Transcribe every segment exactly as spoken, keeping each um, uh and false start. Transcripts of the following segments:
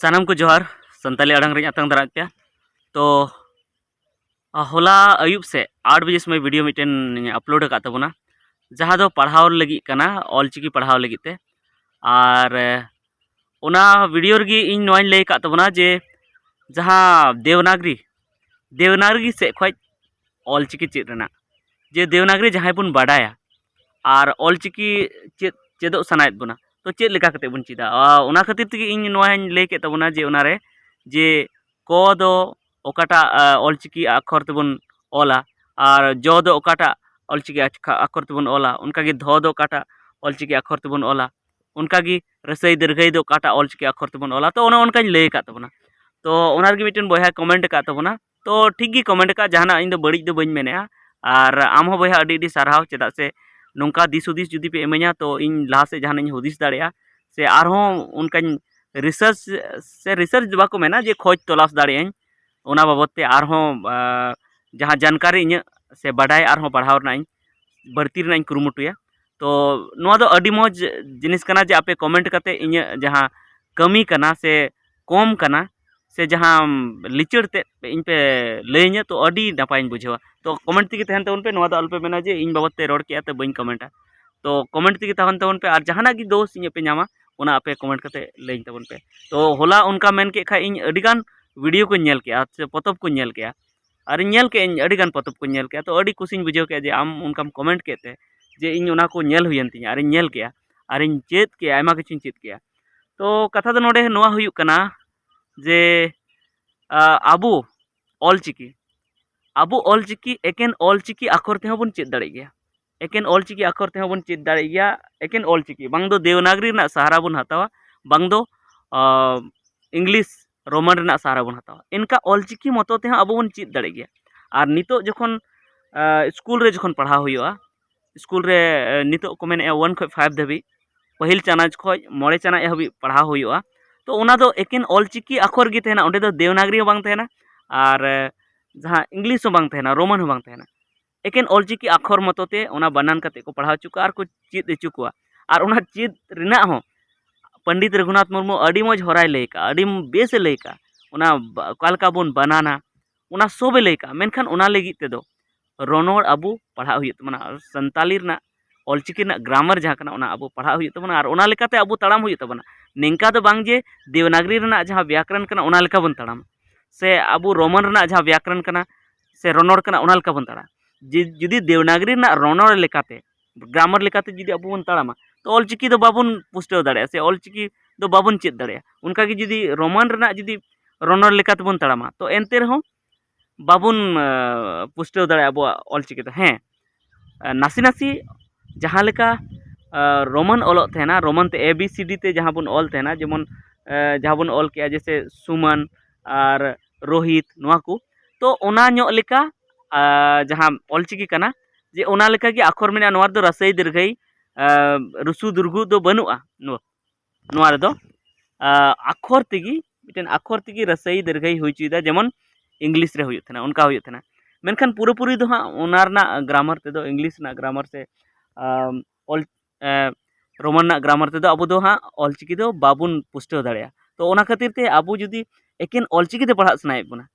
ᱥᱟᱱᱟᱢ ᱠᱚ ᱡᱚᱦᱟᱨ᱾ ᱥᱟᱱᱛᱟᱞᱤ ᱟᱲᱟᱝ ᱨᱤᱧ ᱟᱛᱟᱝ ᱫᱟᱨᱟᱢᱮᱫ ᱯᱮᱭᱟ᱾ ᱛᱚ ᱦᱚᱞᱟ ᱟᱹᱭᱩᱵ ᱥᱮᱫ ᱟᱴ ᱵᱟᱡᱮ ᱥᱚᱢᱚᱭ ᱵᱷᱤᱰᱤᱭᱳ ᱢᱤᱫᱴᱮᱱ ᱟᱯᱞᱳᱰ ᱟᱠᱟᱫ ᱛᱟᱵᱚᱱᱟ, ᱡᱟᱦᱟᱸ ᱫᱚ ᱯᱟᱲᱦᱟᱣ ᱞᱟᱹᱜᱤᱫ ᱠᱟᱱᱟ, ᱚᱞᱪᱤᱠᱤ ᱯᱟᱲᱦᱟᱣ ᱞᱟᱹᱜᱤᱫ ᱛᱮ᱾ ᱟᱨ ᱚᱱᱟ ᱵᱷᱤᱰᱤᱭᱳ ᱨᱮᱜᱮ ᱤᱧ ᱱᱚᱣᱟᱧ ᱞᱟᱹᱭ ᱟᱠᱟᱫ ᱛᱟᱵᱚᱱᱟ ᱡᱮ ᱡᱟᱦᱟᱸ ᱫᱮᱵᱽᱱᱟᱜᱽᱨᱤ ᱫᱮᱵᱽᱱᱟᱜᱽᱨᱤ ᱥᱮᱫ ᱠᱷᱚᱱ ᱚᱞᱪᱤᱠᱤ ᱪᱮᱫ ᱨᱮᱱᱟᱜ, ᱡᱮ ᱫᱮᱵᱽᱱᱟᱜᱽᱨᱤ ᱡᱟᱦᱟᱸᱭ ᱵᱚᱱ ᱵᱟᱰᱟᱭᱟ ᱟᱨ ᱚᱞᱪᱤᱠᱤ ᱪᱮᱫ ᱪᱮᱫᱚᱜ ᱥᱟᱱᱟᱭᱮᱫ ᱵᱚᱱᱟ, ᱛᱚ ᱪᱮᱫ ᱞᱮᱠᱟ ᱠᱟᱛᱮ ᱵᱚᱱ ᱪᱮᱫᱟ? ᱚᱱᱟ ᱠᱷᱟᱹᱛᱤᱨ ᱛᱮᱜᱮ ᱤᱧ ᱱᱚᱣᱟᱧ ᱞᱟᱹᱭ ᱠᱮᱫ ᱛᱟᱵᱚᱱᱟ ᱡᱮ ᱚᱱᱟᱨᱮ ᱡᱮ ᱠᱚ ᱫᱚ ᱚᱠᱟᱴᱟᱜ ᱚᱞᱪᱤᱠᱤ ᱟᱠᱷᱚᱨ ᱛᱮᱵᱚᱱ ᱚᱞᱟ, ᱟᱨ ᱡᱚ ᱫᱚ ᱚᱠᱟᱴᱟᱜ ᱚᱞᱪᱤᱠᱤ ᱟᱠᱷᱚᱨ ᱛᱮᱵᱚᱱ ᱚᱞᱟ, ᱚᱱᱠᱟᱜᱮ ᱫᱷᱚ ᱫᱚ ᱚᱠᱟᱴᱟᱜ ᱚᱞᱪᱤᱠᱤ ᱟᱠᱷᱚᱨ ᱛᱮᱵᱚᱱ ᱚᱞᱟ, ᱚᱱᱠᱟᱜᱮ ᱨᱟᱹᱥᱟᱹᱭ ᱫᱤᱨᱜᱷᱟᱹᱭ ᱫᱚ ᱚᱠᱟᱴᱟᱜ ᱚᱞᱪᱤᱠᱤ ᱟᱠᱷᱚᱨ ᱛᱮᱵᱚᱱ ᱚᱞᱟ᱾ ᱛᱚ ᱚᱱᱮ ᱚᱱᱠᱟᱧ ᱞᱟᱹᱭ ᱟᱠᱟᱫ ᱛᱟᱵᱚᱱᱟ᱾ ᱛᱚ ᱚᱱᱟ ᱨᱮᱜᱮ ᱢᱤᱫᱴᱮᱱ ᱵᱚᱭᱦᱟᱭ ᱠᱚᱢᱮᱱᱴ ᱟᱠᱟᱫ ᱛᱟᱵᱚᱱᱟ᱾ ᱛᱚ ᱴᱷᱤᱠ ᱜᱮ ᱠᱚᱢᱮᱱᱴ ᱟᱠᱟᱫ, ᱡᱟᱦᱟᱱᱟᱜ ᱤᱧ ᱫᱚ ᱵᱟᱹᱲᱤᱡ ᱫᱚ ᱵᱟᱹᱧ ᱢᱮᱱᱮᱫᱼᱟ᱾ ᱟᱨ ᱟᱢ ᱦᱚᱸ ᱵᱚᱭᱦᱟ ᱟᱹᱰᱤ ᱟᱹᱰᱤ ᱥᱟᱨᱦᱟᱣ, ᱪᱮᱫᱟᱜ ᱥᱮ ᱱᱚᱝᱠᱟ ᱫᱤᱥ ᱦᱩᱫᱤᱥ ᱡᱩᱫᱤ ᱯᱮ ᱤᱢᱟᱹᱧᱟ ᱛᱚ ᱤᱧ ᱞᱟᱦᱟ ᱥᱮᱫ ᱡᱟᱦᱟᱱᱟᱜ ᱤᱧ ᱦᱩᱫᱤᱥ ᱫᱟᱲᱮᱭᱟᱜᱼᱟ, ᱥᱮ ᱟᱨᱦᱚᱸ ᱚᱱᱠᱟᱧ ᱨᱤᱥᱟᱨᱪ ᱥᱮ ᱨᱤᱥᱟᱨᱪ ᱫᱚ ᱵᱟᱠᱚ ᱢᱮᱱᱟ, ᱡᱮ ᱠᱷᱚᱡᱽ ᱛᱚᱞᱟᱥ ᱫᱟᱲᱮᱭᱟᱜ ᱟᱹᱧ ᱚᱱᱟ ᱵᱟᱵᱚᱫ ᱛᱮ ᱟᱨᱦᱚᱸ ᱡᱟᱦᱟᱸ ᱡᱟᱱᱠᱟᱨᱤ ᱤᱧᱟᱹᱜ ᱥᱮ ᱵᱟᱰᱟᱭ ᱟᱨᱦᱚᱸ ᱵᱟᱲᱦᱟᱣ ᱨᱮᱱᱟᱜ ᱤᱧ ᱵᱟᱹᱲᱛᱤ ᱨᱮᱱᱟᱜ ᱤᱧ ᱠᱩᱨᱩᱢᱩᱴᱩᱭᱟ᱾ ᱛᱚ ᱱᱚᱣᱟ ᱫᱚ ᱟᱹᱰᱤ ᱢᱚᱡᱽ ᱡᱤᱱᱤᱥ ᱠᱟᱱᱟ ᱡᱮ ᱟᱯᱮ ᱠᱚᱢᱮᱱᱴ ᱠᱟᱛᱮ ᱤᱧᱟᱹᱜ ᱡᱟᱦᱟᱸ ᱠᱟᱹᱢᱤ ᱠᱟᱱᱟ ᱥᱮ ᱠᱚᱢ ᱠᱟᱱᱟ ᱥᱮ ᱡᱟᱦᱟᱸ ᱞᱤᱪᱟᱹᱲ ᱛᱮᱫ ᱤᱧ ᱯᱮ ᱞᱟᱹᱭᱟᱹᱧᱟᱹ, ᱛᱚ ᱟᱹᱰᱤ ᱱᱟᱯᱟᱭᱤᱧ ᱵᱩᱡᱷᱟᱹᱣᱟ᱾ ᱛᱚ ᱠᱚᱢᱮᱱᱴ ᱛᱮᱜᱮ ᱛᱟᱦᱮᱱ ᱛᱟᱵᱚᱱ ᱯᱮ, ᱱᱚᱣᱟ ᱫᱚ ᱟᱞᱚᱯᱮ ᱢᱮᱱᱟ ᱡᱮ ᱤᱧ ᱵᱟᱵᱚᱫ ᱛᱮ ᱨᱚᱲ ᱠᱮᱜᱼᱟ ᱛᱚ ᱵᱟᱹᱧ ᱠᱚᱢᱮᱱᱴᱟ᱾ ᱛᱚ ᱠᱚᱢᱮᱱᱴ ᱛᱮᱜᱮ ᱛᱟᱦᱮᱱ ᱛᱟᱵᱚᱱ ᱯᱮ, ᱟᱨ ᱡᱟᱦᱟᱱᱟᱜ ᱜᱮ ᱫᱳᱥ ᱤᱧᱟᱹᱜ ᱯᱮ ᱧᱟᱢᱟ ᱚᱱᱟ ᱟᱯᱮ ᱠᱚᱢᱮᱱᱴ ᱠᱟᱛᱮ ᱞᱟᱹᱭᱟᱹᱧ ᱛᱟᱵᱚᱱ ᱯᱮ᱾ ᱛᱚ ᱦᱚᱞᱟ ᱚᱱᱠᱟ ᱢᱮᱱ ᱠᱮᱫ ᱠᱷᱟᱡ ᱤᱧ ᱟᱹᱰᱤᱜᱟᱱ ᱵᱷᱤᱰᱤᱭᱳ ᱠᱚᱧ ᱧᱮᱞ ᱠᱮᱜᱼᱟ ᱥᱮ ᱯᱚᱛᱚᱵ ᱠᱚᱧ ᱧᱮᱞ ᱠᱮᱜᱼᱟ, ᱟᱨᱤᱧ ᱧᱮᱞ ᱠᱮᱜᱼᱟ, ᱤᱧ ᱟᱹᱰᱤᱜᱟᱱ ᱯᱚᱛᱚᱵ ᱠᱚᱧ ᱧᱮᱞ ᱠᱮᱜᱼᱟ᱾ ᱛᱚ ᱟᱹᱰᱤ ᱠᱩᱥᱤᱧ ᱵᱩᱡᱷᱟᱹᱣ ᱠᱮᱜᱼᱟ ᱡᱮ ᱟᱢ ᱚᱱᱠᱟᱢ ᱠᱚᱢᱮᱱᱴ ᱠᱮᱫ ᱛᱮ, ᱡᱮ ᱤᱧ ᱚᱱᱟ ᱠᱚ ᱧᱮᱞ ᱦᱩᱭᱮᱱ ᱛᱤᱧᱟᱹ ᱟᱨᱤᱧ ᱧᱮᱞ ᱠᱮᱜᱼᱟ ᱟᱨᱤᱧ ᱪᱮᱫ ᱠᱮᱜᱼᱟ, ᱟᱭᱢᱟ ᱠᱤᱪᱷᱩᱧ ᱪᱮᱫ ᱠᱮᱜᱼᱟ᱾ ᱛᱚ ᱠᱟᱛᱷᱟ ᱫᱚ ᱱᱚᱰᱮ ᱱᱚᱣᱟ ᱦᱩᱭᱩᱜ ᱠᱟᱱᱟ ᱡᱮ ᱟ, ᱟᱵᱚ ᱚᱞᱪᱤᱠᱤ ᱟᱵᱚ ᱚᱞᱪᱤᱠᱤ ᱮᱠᱮᱱ ᱚᱞᱪᱤᱠᱤ ᱟᱠᱷᱚᱨ ᱛᱮᱦᱚᱸ ᱵᱚᱱ ᱪᱮᱫ ᱫᱟᱲᱮᱭᱟᱜ ᱜᱮᱭᱟ᱾ ᱮᱠᱮᱱ ᱚᱞᱪᱤᱠᱤ ᱟᱠᱷᱚᱨ ᱛᱮᱦᱚᱸ ᱵᱚᱱ ᱪᱮᱫ ᱫᱟᱲᱮᱭᱟᱜ ᱜᱮᱭᱟ᱾ ᱮᱠᱮᱱ ᱚᱞᱪᱤᱠᱤ, ᱵᱟᱝ ᱫᱚ ᱫᱮᱣᱱᱟᱜᱽᱨᱤ ᱨᱮᱱᱟᱜ ᱥᱟᱦᱟᱨᱟ ᱵᱚᱱ ᱦᱟᱛᱟᱣᱟ, ᱵᱟᱝ ᱫᱚ ᱤᱝᱞᱤᱥ ᱨᱳᱢᱟᱱ ᱨᱮᱱᱟᱜ ᱥᱟᱦᱟᱨᱟ ᱵᱚᱱ ᱦᱟᱛᱟᱣᱟ, ᱮᱱᱠᱟ ᱚᱞᱪᱤᱠᱤ ᱢᱚᱛᱚ ᱛᱮᱦᱚᱸ ᱟᱵᱚ ᱵᱚᱱ ᱪᱮᱫ ᱫᱟᱲᱮᱭᱟᱜ ᱜᱮᱭᱟ᱾ ᱟᱨ ᱱᱤᱛᱚᱜ ᱡᱚᱠᱷᱚᱱ ᱥᱠᱩᱞ ᱨᱮ ᱡᱚᱠᱷᱚᱱ ᱯᱟᱲᱦᱟᱣ ᱦᱩᱭᱩᱜᱼᱟ, ᱥᱠᱩᱞ ᱨᱮ ᱱᱤᱛᱚᱜ ᱠᱚ ᱢᱮᱱᱮᱫᱼᱟ ᱚᱣᱟᱱ ᱠᱷᱚᱱ ᱯᱷᱟᱭᱤᱵᱷ ᱫᱷᱟᱹᱵᱤᱡ, ᱯᱟᱹᱦᱤᱞ ᱪᱟᱱᱟᱪ ᱠᱷᱚᱱ ᱢᱚᱬᱮ ᱪᱟᱱᱟᱪ ᱦᱟᱹᱵᱤᱡ ᱯᱟᱲᱦᱟᱣ ᱦᱩᱭᱩᱜᱼᱟ᱾ ᱛᱚ ᱚᱱᱟ ᱫᱚ ᱮᱠᱮᱱ ᱚᱞᱪᱤᱠᱤ ᱟᱠᱷᱚᱨ ᱜᱮ ᱛᱟᱦᱮᱱᱟ, ᱚᱸᱰᱮ ᱫᱚ ᱫᱮᱣᱱᱟᱜᱽᱨᱤ ᱦᱚᱸ ᱵᱟᱝ ᱛᱟᱦᱮᱱᱟ ᱟᱨ ᱡᱟᱦᱟᱸ ᱤᱝᱞᱤᱥ ᱦᱚᱸ ᱵᱟᱝ ᱛᱟᱦᱮᱱᱟ, ᱨᱳᱢᱟᱱ ᱦᱚᱸ ᱵᱟᱝ ᱛᱟᱦᱮᱱᱟ᱾ ᱮᱠᱮᱱ ᱚᱞᱪᱤᱠᱤ ᱟᱠᱷᱚᱨ ᱢᱚᱛᱚ ᱛᱮ ᱚᱱᱟ ᱵᱟᱱᱟᱱ ᱠᱟᱛᱮ ᱠᱚ ᱯᱟᱲᱦᱟᱣ ᱦᱚᱪᱚ ᱠᱚᱣᱟ ᱟᱨ ᱠᱚ ᱪᱮᱫ ᱦᱚᱪᱚ ᱠᱚᱣᱟ᱾ ᱟᱨ ᱚᱱᱟ ᱪᱮᱫ ᱨᱮᱱᱟᱜ ᱦᱚᱸ ᱯᱚᱱᱰᱤᱛ ᱨᱚᱜᱷᱩᱱᱟᱛᱷ ᱢᱩᱨᱢᱩ ᱟᱹᱰᱤ ᱢᱚᱡᱽ ᱦᱚᱨᱟᱭ ᱞᱟᱹᱭ ᱠᱟᱜᱼᱟ, ᱟᱹᱰᱤ ᱵᱮᱥᱮ ᱞᱟᱹᱭ ᱠᱟᱜᱼᱟ᱾ ᱚᱱᱟ ᱵᱟ- ᱚᱠᱟ ᱞᱮᱠᱟ ᱵᱚᱱ ᱵᱟᱱᱟᱱᱟ, ᱚᱱᱟ ᱥᱚᱵᱮ ᱞᱟᱹᱭ ᱠᱟᱜᱼᱟ᱾ ᱢᱮᱱᱠᱷᱟᱱ ᱚᱱᱟ ᱞᱟᱹᱜᱤᱫ ᱛᱮᱫᱚ ᱨᱚᱱᱚᱲ ᱟᱵᱚ ᱯᱟᱲᱦᱟᱜ ᱦᱩᱭᱩᱜ ᱛᱟᱵᱚᱱᱟ᱾ ᱟᱨ ᱥᱟᱱᱛᱟᱞᱤ ᱨᱮᱱᱟᱜ, ᱚᱞᱪᱤᱠᱤ ᱨᱮᱱᱟᱜ ᱜᱨᱟᱢᱟᱨ ᱡᱟᱦᱟᱸ ᱠᱟᱱᱟ, ᱚᱱᱟ ᱟᱵᱚ ᱯᱟᱲᱦᱟᱜ ᱦᱩᱭᱩᱜ ᱛᱟᱵᱚᱱᱟ ᱟᱨ ᱚᱱᱟ ᱞᱮᱠᱟᱛᱮ ᱟᱵᱚ ᱛᱟᱲᱟᱢ ᱦᱩᱭᱩᱜ ᱛᱟᱵᱚᱱᱟ᱾ ᱱᱤᱝᱠᱟ ᱫᱚ ᱵᱟᱝ ᱡᱮ ᱫᱮᱵᱽᱱᱟᱜᱽᱨᱤ ᱨᱮᱱᱟᱜ ᱡᱟᱦᱟᱸ ᱵᱮᱭᱟᱠᱨᱚᱱ ᱠᱟᱱᱟ, ᱚᱱᱟ ᱞᱮᱠᱟ ᱵᱚᱱ ᱛᱟᱲᱟᱢᱟ, ᱥᱮ ᱟᱵᱚ ᱨᱳᱢᱟᱱ ᱨᱮᱱᱟᱜ ᱡᱟᱦᱟᱸ ᱵᱮᱭᱟᱠᱨᱚᱱ ᱠᱟᱱᱟ ᱥᱮ ᱨᱚᱱᱚᱲ ᱠᱟᱱᱟ, ᱚᱱᱟ ᱞᱮᱠᱟ ᱵᱚᱱ ᱛᱟᱲᱟᱢᱟ᱾ ᱡᱮ ᱡᱩᱫᱤ ᱫᱮᱵᱽᱱᱟᱜᱽᱨᱤ ᱨᱮᱱᱟᱜ ᱨᱚᱱᱚᱲ ᱞᱮᱠᱟᱛᱮ, ᱜᱨᱟᱢᱟᱨ ᱞᱮᱠᱟᱛᱮ ᱡᱩᱫᱤ ᱟᱵᱚ ᱵᱚᱱ ᱛᱟᱲᱟᱢᱟ, ᱛᱚ ᱚᱞᱪᱤᱠᱤ ᱫᱚ ᱵᱟᱵᱚᱱ ᱯᱩᱥᱴᱟᱹᱣ ᱫᱟᱲᱮᱭᱟᱜᱼᱟ, ᱥᱮ ᱚᱞᱪᱤᱠᱤ ᱫᱚ ᱵᱟᱵᱚᱱ ᱪᱮᱫ ᱫᱟᱲᱮᱭᱟᱜᱼᱟ᱾ ᱚᱱᱠᱟᱜᱮ ᱡᱩᱫᱤ ᱨᱳᱢᱟᱱ ᱨᱮᱱᱟᱜ ᱡᱩᱫᱤ ᱨᱚᱱᱚᱲ ᱞᱮᱠᱟ ᱛᱮᱵᱚᱱ ᱛᱟᱲᱟᱢᱟ, ᱛᱚ ᱮᱱᱛᱮ ᱨᱮᱦᱚᱸ ᱵᱟᱵᱚᱱ, ᱟᱸ, ᱯᱩᱥᱴᱟᱹᱣ ᱫᱟᱲᱮᱭᱟᱜᱼᱟ ᱟᱵᱚᱣᱟᱜ ᱚᱞᱪᱤᱠᱤ ᱫᱚ᱾ ᱦᱮᱸ, ᱟᱸ, ᱱᱟᱥᱮ ᱱᱟᱥᱮ ᱡᱟᱦᱟᱸ ᱞᱮᱠᱟ, ᱟᱸ, ᱨᱳᱢᱟᱱ ᱚᱞᱚᱜ ᱛᱟᱦᱮᱱᱟ, ᱨᱳᱢᱟᱱ ᱛᱮ A B C D ᱛᱮ ᱡᱟᱦᱟᱸ ᱵᱚᱱ ᱚᱞ ᱛᱟᱦᱮᱱᱟ, ᱡᱮᱢᱚᱱ, ᱟᱸ, ᱡᱟᱦᱟᱸ ᱵᱚᱱ ᱚᱞ ᱠᱮᱜᱼᱟ, ᱡᱮᱭᱥᱮ ᱥᱩᱢᱟᱱ ᱟᱨ ᱨᱳᱦᱤᱛ, ᱱᱚᱣᱟ ᱠᱚ, ᱛᱚ ᱚᱱᱟ ᱧᱚᱜ ᱞᱮᱠᱟ, ᱟᱸ, ᱡᱟᱦᱟᱸ ᱚᱞᱪᱤᱠᱤ ᱠᱟᱱᱟ, ᱡᱮ ᱚᱱᱟ ᱞᱮᱠᱟᱜᱮ ᱟᱠᱷᱚᱨ ᱢᱮᱱᱟᱜᱼᱟ᱾ ᱱᱚᱣᱟ ᱨᱮᱫᱚ ᱨᱟᱹᱥᱟᱹᱭ ᱫᱤᱨᱜᱷᱟᱹᱭ, ᱟᱸ, ᱨᱩᱥᱩ ᱫᱩᱨᱜᱩ ᱫᱚ ᱵᱟᱹᱱᱩᱜᱼᱟ᱾ ᱱᱚᱣᱟ ᱱᱚᱣᱟ ᱨᱮᱫᱚ, ᱟᱸ, ᱟᱠᱷᱚᱨ ᱛᱮᱜᱮ, ᱢᱤᱫᱴᱮᱱ ᱟᱠᱷᱚᱨ ᱛᱮᱜᱮ ᱨᱟᱹᱥᱟᱹᱭ ᱫᱤᱨᱜᱷᱟᱹᱭ ᱦᱩᱭ ᱦᱚᱪᱚᱭᱮᱫᱟ, ᱡᱮᱢᱚᱱ ᱤᱝᱞᱤᱥ ᱨᱮ ᱦᱩᱭᱩᱜ ᱛᱟᱦᱮᱱᱟ, ᱚᱱᱠᱟ ᱦᱩᱭᱩᱜ ᱛᱟᱦᱮᱱᱟ᱾ ᱢᱮᱱᱠᱷᱟᱱ ᱯᱩᱨᱟᱹᱯᱩᱨᱤ ᱫᱚ ᱦᱟᱸᱜ ᱚᱱᱟ ᱨᱮᱱᱟᱜ ᱜᱨᱟᱢᱟᱨ ᱛᱮᱫᱚ, ᱤᱝᱞᱤᱥ ᱨᱮᱱᱟᱜ ᱜᱨᱟᱢᱟᱨ ᱥᱮ, ᱟᱢ, ᱚᱞ, ᱮ, ᱨᱳᱢᱟᱱ ᱨᱮᱱᱟᱜ ᱜᱨᱟᱢᱟᱨ ᱛᱮᱫᱚ ᱟᱵᱚ ᱫᱚ ᱦᱟᱸᱜ ᱚᱞᱪᱤᱠᱤ ᱫᱚ ᱵᱟᱵᱚᱱ ᱯᱩᱥᱴᱟᱹᱣ ᱫᱟᱲᱮᱭᱟᱜᱼᱟ᱾ ᱛᱚ ᱚᱱᱟ ᱠᱷᱟᱹᱛᱤᱨ ᱛᱮ ᱟᱵᱚ ᱡᱩᱫᱤ ᱮᱠᱮᱱ ᱚᱞᱪᱤᱠᱤ ᱛᱮ ᱯᱟᱲᱦᱟᱜ ᱥᱟᱱᱟᱭᱮᱫ ᱵᱚᱱᱟ,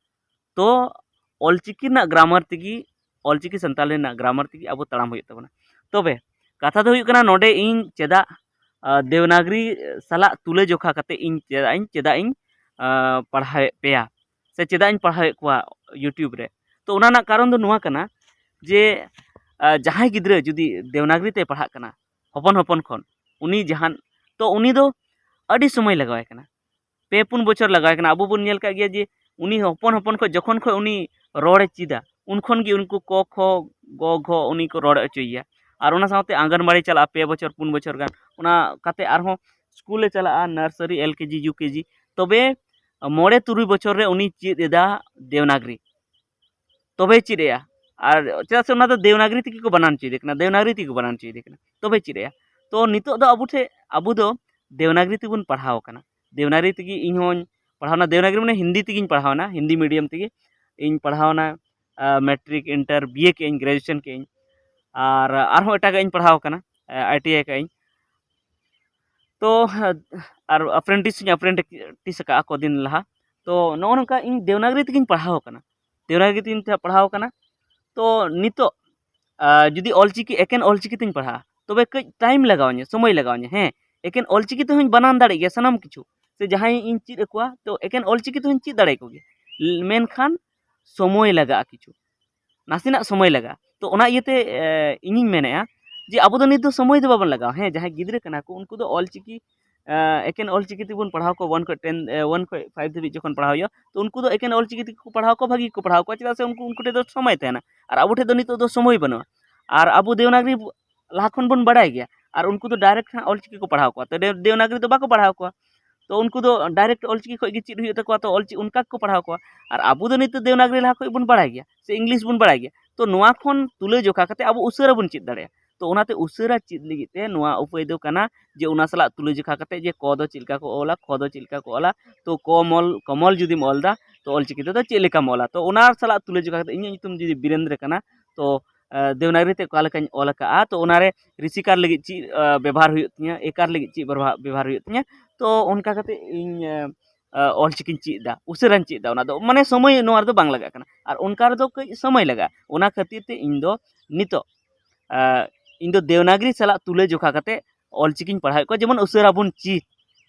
ᱛᱚ ᱚᱞᱪᱤᱠᱤ ᱨᱮᱱᱟᱜ ᱜᱨᱟᱢᱟᱨ ᱛᱮᱜᱮ, ᱚᱞᱪᱤᱠᱤ ᱥᱟᱱᱛᱟᱞᱤ ᱨᱮᱱᱟᱜ ᱜᱨᱟᱢᱟᱨ ᱛᱮᱜᱮ ᱟᱵᱚ ᱛᱟᱲᱟᱢ ᱦᱩᱭᱩᱜ ᱛᱟᱵᱚᱱᱟ᱾ ᱛᱚᱵᱮ ᱠᱟᱛᱷᱟ ᱫᱚ ᱦᱩᱭᱩᱜ ᱠᱟᱱᱟ, ᱱᱚᱰᱮ ᱤᱧ ᱪᱮᱫᱟᱜ, ᱟᱸ, ᱫᱮᱵᱽᱱᱟᱜᱽᱨᱤ ᱥᱟᱞᱟᱜ ᱛᱩᱞᱟᱹ ᱡᱚᱠᱷᱟ ᱠᱟᱛᱮ ᱤᱧ ᱪᱮᱫᱟᱜ ᱤᱧ, ᱪᱮᱫᱟᱜ ᱤᱧ, ᱟᱸ, ᱯᱟᱲᱦᱟᱣᱮᱫ ᱯᱮᱭᱟ ᱥᱮ ᱪᱮᱫᱟᱜ ᱤᱧ ᱯᱟᱲᱦᱟᱣᱮᱫ ᱠᱚᱣᱟ YouTube ᱨᱮ? ᱛᱚ ᱚᱱᱟ ᱨᱮᱱᱟᱜ ᱠᱟᱨᱚᱱ ᱫᱚ ᱱᱚᱣᱟ ᱠᱟᱱᱟ ᱡᱮ, ᱟᱸ, ᱡᱟᱦᱟᱸᱭ ᱜᱤᱫᱽᱨᱟᱹ ᱡᱩᱫᱤ ᱫᱮᱵᱽᱱᱟᱜᱽᱨᱤ ᱛᱮᱭ ᱯᱟᱲᱦᱟᱜ ᱠᱟᱱᱟ ᱦᱚᱯᱚᱱ ᱦᱚᱯᱚᱱ ᱠᱷᱚᱱ, ᱩᱱᱤ ᱡᱟᱦᱟᱸ, ᱛᱚ ᱩᱱᱤ ᱫᱚ ᱟᱹᱰᱤ ᱥᱚᱢᱚᱭ ᱞᱟᱜᱟᱣᱟᱭ ᱠᱟᱱᱟ, ᱯᱮ ᱯᱩᱱ ᱵᱚᱪᱷᱚᱨ ᱞᱟᱜᱟᱣᱟᱭ ᱠᱟᱱᱟ᱾ ᱟᱵᱚ ᱵᱚᱱ ᱧᱮᱞ ᱠᱟᱜ ᱜᱮᱭᱟ ᱡᱮ ᱩᱱᱤ ᱦᱚᱯᱚᱱ ᱦᱚᱯᱚᱱ ᱠᱷᱚᱱ, ᱡᱚᱠᱷᱚᱱ ᱠᱷᱚᱱ ᱩᱱᱤ ᱨᱚᱲᱮ ᱪᱮᱫᱟ, ᱩᱱ ᱠᱷᱚᱱ ᱜᱮ ᱩᱱᱠᱩ ᱠᱚ ᱠᱷᱚ ᱜᱚ ᱜᱷᱚ ᱩᱱᱤ ᱠᱚ ᱨᱚᱲ ᱦᱚᱪᱚᱭᱮᱭᱟ᱾ ᱟᱨ ᱚᱱᱟ ᱥᱟᱶᱛᱮ ᱟᱸᱜᱟᱱᱵᱟᱲᱤ ᱪᱟᱞᱟᱜᱼᱟ ᱯᱮ ᱵᱚᱪᱷᱚᱨ ᱯᱩᱱ ᱵᱚᱪᱷᱚᱨ ᱜᱟᱱ, ᱚᱱᱟ ᱠᱟᱛᱮ ᱟᱨᱦᱚᱸ ᱥᱠᱩᱞᱮ ᱪᱟᱞᱟᱜᱼᱟ, nursery, L K G, U K G᱾ ᱛᱚᱵᱮ ᱢᱚᱬᱮ ᱛᱩᱨᱩᱭ ᱵᱚᱪᱷᱚᱨ ᱨᱮ ᱩᱱᱤ ᱪᱮᱫ ᱮᱫᱟ ᱫᱮᱣᱱᱟᱜᱽᱨᱤ, ᱛᱚᱵᱮᱭ ᱪᱮᱫ ᱮᱜᱼᱟ᱾ ᱟᱨ ᱪᱮᱫᱟᱜ ᱥᱮ ᱚᱱᱟ ᱫᱚ ᱫᱮᱣᱱᱟᱜᱽᱨᱤ ᱛᱮᱜᱮ ᱠᱚ ᱵᱟᱱᱟᱱ ᱦᱚᱪᱚᱭᱮᱫᱮ ᱠᱟᱱᱟ, ᱫᱮᱣᱱᱟᱜᱽᱨᱤ ᱛᱮᱜᱮ ᱠᱚ ᱵᱟᱱᱟᱱ ᱦᱚᱪᱚᱭᱮᱫᱮ ᱠᱟᱱᱟ, ᱛᱚᱵᱮᱭ ᱪᱮᱫ ᱮᱜᱼᱟ᱾ ᱛᱚ ᱱᱤᱛᱚᱜ ᱫᱚ ᱟᱵᱚ ᱴᱷᱮᱱ, ᱟᱵᱚ ᱫᱚ ᱫᱮᱣᱱᱟᱜᱽᱨᱤ ᱛᱮᱵᱚᱱ ᱯᱟᱲᱦᱟᱣ ᱟᱠᱟᱱᱟ᱾ ᱫᱮᱣᱱᱟᱜᱽᱨᱤ ᱛᱮᱜᱮ ᱤᱧ ᱦᱚᱸᱧ ᱯᱟᱲᱦᱟᱣᱱᱟ, ᱫᱮᱣᱱᱟᱜᱽᱨᱤ ᱢᱟᱱᱮ ᱦᱤᱱᱫᱤ ᱛᱮᱜᱮᱧ ᱯᱟᱲᱦᱟᱣᱱᱟ, ᱦᱤᱱᱫᱤ ᱢᱤᱰᱤᱭᱟᱢ ᱛᱮᱜᱮ ᱤᱧ ᱯᱟᱲᱦᱟᱣᱱᱟ᱾ ᱢᱮᱴᱨᱤᱠ, ᱤᱱᱴᱟᱨ, B A ᱠᱮᱜᱼᱟᱹᱧ, ᱜᱨᱮᱡᱩᱭᱮᱥᱚᱱ ᱠᱮᱜᱼᱟᱹᱧ, ᱟᱨ ᱟᱨᱦᱚᱸ ᱮᱴᱟᱜᱟᱜ ᱤᱧ ᱯᱟᱲᱦᱟᱣ ᱟᱠᱟᱱᱟ, I T I ᱠᱟᱜᱼᱟᱹᱧ᱾ ᱛᱚ ᱟᱨ ᱟᱯᱨᱮᱱᱴᱤᱥ ᱦᱚᱸᱧ ᱟᱯᱨᱮᱱᱴᱤᱥ ᱟᱠᱟᱫᱼᱟ ᱠᱚᱫᱤᱱ ᱞᱟᱦᱟ᱾ ᱛᱚ ᱱᱚᱜᱼᱚ ᱱᱚᱝᱠᱟ ᱤᱧ ᱫᱮᱣᱱᱟᱜᱽᱨᱤ ᱛᱮᱜᱮᱧ ᱯᱟᱲᱦᱟᱣ ᱟᱠᱟᱱᱟ, ᱫᱮᱣᱱᱟᱜᱽᱨᱤ ᱛᱮᱜᱮᱧ ᱯᱟᱲᱦᱟᱣ ᱟᱠᱟᱱᱟ᱾ ᱛᱚ ᱱᱤᱛᱚᱜ ᱟᱨ ᱡᱩᱫᱤ ᱚᱞᱪᱤᱠᱤ, ᱮᱠᱮᱱ ᱚᱞᱪᱤᱠᱤ ᱛᱤᱧ ᱯᱟᱲᱦᱟᱜᱼᱟ, ᱛᱚᱵᱮ ᱠᱟᱹᱡ ᱴᱟᱭᱤᱢ ᱞᱟᱜᱟᱣ ᱤᱧᱟᱹ, ᱥᱚᱢᱚᱭ ᱞᱟᱜᱟᱣ ᱤᱧᱟᱹ᱾ ᱦᱮᱸ, ᱮᱠᱮᱱ ᱚᱞᱪᱤᱠᱤ ᱛᱮᱦᱚᱸᱧ ᱵᱟᱱᱟᱱ ᱫᱟᱲᱮᱭᱟᱜ ᱜᱮᱭᱟ ᱥᱟᱱᱟᱢ ᱠᱤᱪᱷᱩ, ᱥᱮ ᱡᱟᱦᱟᱸᱭ ᱤᱧ ᱪᱮᱫ ᱟᱠᱚᱣᱟ, ᱛᱚ ᱮᱠᱮᱱ ᱚᱞᱪᱤᱠᱤ ᱛᱮᱦᱚᱸᱧ ᱪᱮᱫ ᱫᱟᱲᱮᱭᱟᱠᱚ ᱜᱮᱭᱟ᱾ ᱢᱮᱱᱠᱷᱟᱱ ᱥᱚᱢᱚᱭ ᱞᱟᱜᱟᱜᱼᱟ, ᱠᱤᱪᱷᱩ ᱱᱟᱥᱮᱱᱟᱜ ᱥᱚᱢᱚᱭ ᱞᱟᱜᱟᱜᱼᱟ᱾ ᱛᱚ ᱚᱱᱟ ᱤᱭᱟᱹᱛᱮ ᱤᱧᱤᱧ ᱢᱮᱱᱮᱫᱼᱟ ᱡᱮ ᱟᱵᱚ ᱫᱚ ᱱᱤᱛ ᱫᱚ ᱥᱚᱢᱚᱭ ᱫᱚ ᱵᱟᱵᱚᱱ ᱞᱟᱜᱟᱣᱟ᱾ ᱦᱮᱸ, ᱡᱟᱦᱟᱸᱭ ᱜᱤᱫᱽᱨᱟᱹ ᱠᱟᱱᱟ ᱠᱚ, ᱩᱱᱠᱩ ᱫᱚ ᱚᱞᱪᱤᱠᱤ ᱮᱠᱮᱱ ᱚᱞᱪᱤᱠᱤ ᱛᱮᱵᱚᱱ ᱯᱟᱲᱦᱟᱣ ᱠᱚᱣᱟ, ᱚᱣᱟᱱ ᱠᱷᱚᱱ ᱴᱮᱱ, ᱚᱣᱟᱱ ᱠᱷᱚᱱ ᱯᱷᱟᱭᱤᱵᱷ ᱫᱷᱟᱹᱵᱤᱡ ᱡᱚᱠᱷᱚᱱ ᱯᱟᱲᱦᱟᱣ ᱦᱩᱭᱩᱜᱼᱟ, ᱛᱚ ᱩᱱᱠᱩ ᱫᱚ ᱮᱠᱮᱱ ᱚᱞᱪᱤᱠᱤ ᱛᱮᱜᱮ ᱠᱚ ᱯᱟᱲᱦᱟᱣ ᱠᱚᱣᱟ, ᱵᱷᱟᱹᱜᱤ ᱜᱮᱠᱚ ᱯᱟᱲᱦᱟᱣ ᱠᱚᱣᱟ, ᱪᱮᱫᱟᱜ ᱥᱮ ᱩᱱᱠᱩ ᱩᱱᱠᱩ ᱴᱷᱮᱱ ᱫᱚ ᱥᱚᱢᱚᱭ ᱛᱟᱦᱮᱱᱟ᱾ ᱟᱨ ᱟᱵᱚ ᱴᱷᱮᱱ ᱫᱚ ᱱᱤᱛᱚᱜ ᱫᱚ ᱥᱚᱢᱚᱭ ᱵᱟᱹᱱᱩᱜᱼᱟ᱾ ᱟᱨ ᱟᱵᱚ ᱫᱮᱣᱱᱟᱜᱽᱨᱤ ᱞᱟᱦᱟ ᱠᱷᱚᱱ ᱵᱚᱱ ᱵᱟᱲᱟᱭ ᱜᱮᱭᱟ, ᱟᱨ ᱩᱱᱠᱩ ᱫᱚ ᱰᱟᱭᱨᱮᱠᱴ ᱦᱟᱸᱜ ᱚᱞᱪᱤᱠᱤ ᱠᱚ ᱯᱟᱲᱦᱟᱣ ᱠᱚᱣᱟ, ᱛᱚ ᱫᱮᱣᱱᱟᱜᱽᱨᱤ ᱫᱚ ᱵᱟᱠᱚ ᱯᱟᱲᱦᱟᱣ ᱠᱚᱣᱟ᱾ ᱛᱚ ᱩᱱᱠᱩ ᱫᱚ ᱰᱟᱭᱨᱮᱠᱴ ᱚᱞᱪᱤᱠᱤ ᱠᱷᱚᱱ ᱜᱮ ᱪᱮᱫ ᱦᱩᱭᱩᱜ ᱛᱟᱠᱚᱣᱟ, ᱛᱚ ᱚᱞᱪᱤᱠᱤ ᱚᱱᱠᱟ ᱜᱮᱠᱚ ᱯᱟᱲᱦᱟᱣ ᱠᱚᱣᱟ᱾ ᱟᱨ ᱟᱵᱚ ᱫᱚ ᱱᱤᱛᱚᱜ ᱫᱮᱣᱱᱟᱜᱽᱨᱤ ᱞᱟᱦᱟ ᱠᱷᱚᱱ ᱵᱚᱱ ᱵᱟᱲᱟᱭ ᱜᱮᱭᱟ, ᱥᱮ ᱤᱝᱞᱤᱥ ᱵᱚᱱ ᱵᱟᱲᱟᱭ ᱜᱮᱭᱟ᱾ ᱛᱚ ᱱᱚᱣᱟ ᱠᱷᱚᱱ ᱛᱩᱞᱟᱹ ᱡᱚᱠᱷᱟ ᱠᱟᱛᱮ ᱟᱵᱚ ᱩᱥᱟᱹᱨᱟ ᱵᱚᱱ ᱪᱮᱫ ᱫᱟᱲᱮᱭᱟᱜᱼᱟ᱾ ᱛᱚ ᱚᱱᱟᱛᱮ ᱩᱥᱟᱹᱨᱟ ᱪᱮᱫ ᱞᱟᱹᱜᱤᱫ ᱛᱮ ᱱᱚᱣᱟ ᱩᱯᱟᱹᱭ ᱫᱚ ᱠᱟᱱᱟ ᱡᱮ ᱚᱱᱟ ᱥᱟᱞᱟᱜ ᱛᱩᱞᱟᱹ ᱡᱚᱠᱷᱟ ᱠᱟᱛᱮ ᱡᱮ ᱠᱚ ᱫᱚ ᱪᱮᱫ ᱞᱮᱠᱟ ᱠᱚ ᱚᱞᱟ, ᱠᱷᱚ ᱫᱚ ᱪᱮᱫ ᱞᱮᱠᱟ ᱠᱚ ᱚᱞᱟ, ᱛᱚ ᱠᱚᱢᱚᱞ, ᱠᱚᱢᱚᱞ ᱡᱩᱫᱤᱢ ᱚᱞ ᱮᱫᱟ, ᱛᱚ ᱚᱞᱪᱤᱠᱤ ᱛᱮᱫᱚ ᱪᱮᱫ ᱞᱮᱠᱟᱢ ᱚᱞᱟ? ᱛᱚ ᱚᱱᱟ ᱥᱟᱞᱟᱜ ᱛᱩᱞᱟᱹ ᱡᱚᱠᱷᱟ ᱠᱟᱛᱮ ᱤᱧᱟᱹᱜ ᱧᱩᱛᱩᱢ ᱡᱩᱫᱤ ᱵᱤᱨᱮᱱᱫᱨᱚ ᱠᱟᱱᱟ, ᱛᱚ ᱫᱮᱣᱱᱟᱜᱽᱨᱤ ᱛᱮ ᱚᱠᱟ ᱞᱮᱠᱟᱧ ᱚᱞ ᱟᱠᱟᱫᱼᱟ, ᱛᱚ ᱚᱱᱟᱨᱮ ᱨᱤᱥᱤᱠᱟᱨ ᱞᱟᱹᱜᱤᱫ ᱪᱮᱫ ᱵᱮᱵᱚᱦᱟᱨ ᱦᱩᱭᱩᱜ ᱛᱤᱧᱟᱹ, ᱮᱠᱟᱨ ᱞᱟᱹᱜᱤᱫ ᱪᱮᱫ ᱵᱮᱵᱚᱦᱟᱨ ᱦᱩᱭᱩᱜ ᱛᱤᱧᱟᱹ, ᱛᱚ ᱚᱱᱠᱟ ᱠᱟᱛᱮ ᱤᱧ ᱚᱞᱪᱤᱠᱤᱧ ᱪᱮᱫ ᱮᱫᱟ, ᱩᱥᱟᱹᱨᱟᱧ ᱪᱮᱫ ᱮᱫᱟ᱾ ᱚᱱᱟ ᱫᱚ ᱢᱟᱱᱮ ᱥᱚᱢᱚᱭ ᱱᱚᱣᱟ ᱨᱮᱫᱚ ᱵᱟᱝ ᱞᱟᱜᱟᱜ ᱠᱟᱱᱟ, ᱟᱨ ᱚᱱᱠᱟ ᱨᱮᱫᱚ ᱠᱟᱹᱡ ᱥᱚᱢᱚᱭ ᱞᱟᱜᱟᱜᱼᱟ᱾ ᱚᱱᱟ ᱠᱷᱟᱹᱛᱤᱨ ᱛᱮ ᱤᱧ ᱫᱚ ᱱᱤᱛᱚᱜ ᱤᱧ ᱫᱚ ᱫᱮᱣᱱᱟᱜᱽᱨᱤ ᱥᱟᱞᱟᱜ ᱛᱩᱞᱟᱹ ᱡᱚᱠᱷᱟ ᱠᱟᱛᱮ ᱚᱞᱪᱤᱠᱤᱧ ᱯᱟᱲᱦᱟᱣᱮᱫ ᱠᱚᱣᱟ, ᱡᱮᱢᱚᱱ ᱩᱥᱟᱹᱨᱟ ᱵᱚᱱ ᱪᱮᱫ,